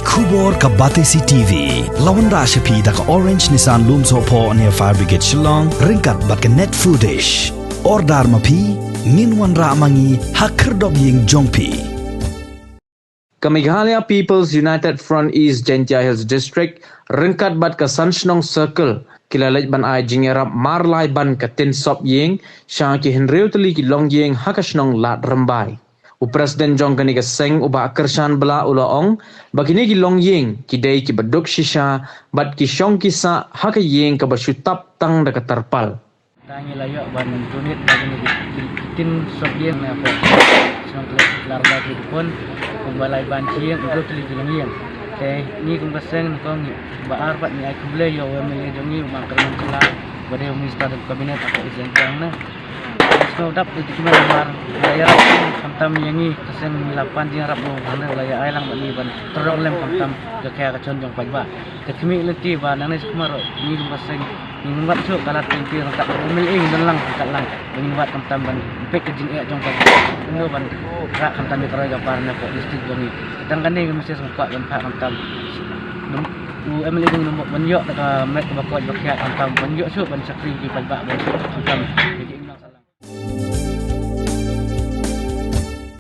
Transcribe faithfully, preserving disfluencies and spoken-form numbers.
Khubor ka Batesi T V la wanrah sha phi da ka Orange Nissan Lumsohphoh near Fire Brigade Shillong ryngkat bad ka Net Foodish. Order ma phi, ngin wanrah ma ngi ha khyrdop ïing jong phi. Ka Meghalaya People's United Front East Jaintia Hills District ryngkat bad ka San Shnong Circle ki la leit ban ai jingïarap mar lai ban ka tin sop ïing sha ki hynriew tylli ki longïing ha ka shnong Lad Rymbai. U President jong kane ka seng, u Bah Kyrshan Blah, u la ong ba kine ki longïing ki dei kiba duk shisha bad ki shong ki sah ha ka ïing kaba shu tap tang da ka tarpal. Tang ngi la ïoh ban donate ba kine ki, ki, ki tin sop ïing na ka shnong Lad Rymbai ki pun kumba lai ban shi ïing, u duk tylli ki longïing. Te ngi kum ka seng nyngkong ngi ba ar pat ngi ai khublei ïa u M L A jong ngi, u Bah Kyrmen Shylla, ba dei u Minister jong Cabinet ha ka East Jaintia na. Sngewdap ïa ki kmen namar la ïarap khamtam ïa ngi, ka seng ngi la pan jingïarap, u Bah Kyrmen Shylla u la ïa ai lang bad ngi ban trok lem khamtam ka khia ka chon jong paidbah. Te khmih lynti ba nangne shakhmat ruh ngi kum ka seng ngin wad shuh ka lad lynti ryngkat u M L A, ngin don lang ryngkat lang ba ngin wad khamtam ban peit ka jingeh jong paidbah, kumno ban rah khamtam ïa ka roi ka par na ka district jong ngi. Tang kane ka message nga kwah ban phah khamtam. U M L A jong ngi ban ïoh da ka met kaba koit ba khiah khamtam, ban ïoh shuh ban shakri ki paidbah ban khamtam.